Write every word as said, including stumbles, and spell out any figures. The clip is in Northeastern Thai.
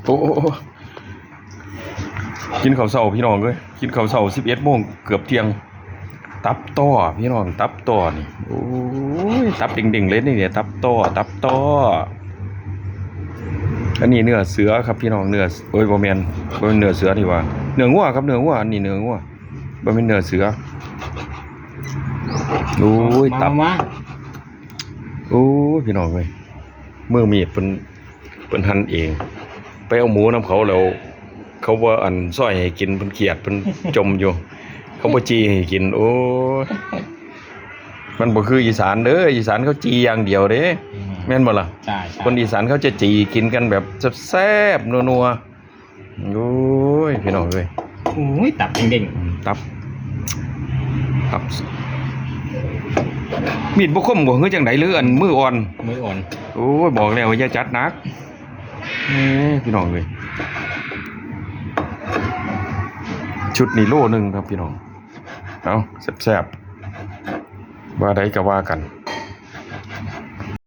โอ้ กินข้าวเช้าพี่น้องเอ้ย กินข้าวเช้าสิบเอ็ดโมงเกือบเที่ยง ตับต่อพี่น้อง ตับต่อนี่ โอ้ย ตับเด้งๆเลยนี่เนี่ย ตับต่อ ตับต่อ อันนี้เนื้อเสือครับพี่น้อง เนื้อ โอ้ย บ่แม่น บ่แม่นเนื้อเสือนี่หว่า เนื้องัวครับ เนื้องัว อันนี้เนื้องัว บ่แม่นเนื้อเสือ โอ้ย มา ตับ มา โอ้ย พี่น้องเอ้ย มือมีดเพิ่น เพิ่นหั่นเอง ไปเอาหมูนำเขาแล้ว เขาบ่อันซอยให้กิน เพิ่นเกลียด เพิ่นจ่มอยู่ เขาบ่จี่ให้กิน โอ้ย มันบ่คืออีสานเด้อ อีสานเขาจี่อย่างเดียวเด้ อืม แม่นบ่ล่ะ ใช่ ใช่ คนอีสานเขาจะจี่กินกันแบบแซ่บๆ นัวๆ โอ้ย พี่น้องเอ้ย โอ้ย ตับเด้งๆ อืม ตับ ตับ มีดบ่คมบ่ คือจังได๋ หรืออันมืออ่อน มืออ่อน โอ้ย บอกแล้วว่าอย่าจัดหนัก เอ้ย พี่น้องเอ้ย ชุดนี้โลหนึ่งครับพี่น้อง เอา แซ่บๆ ว่าใด๋ก็ว่ากัน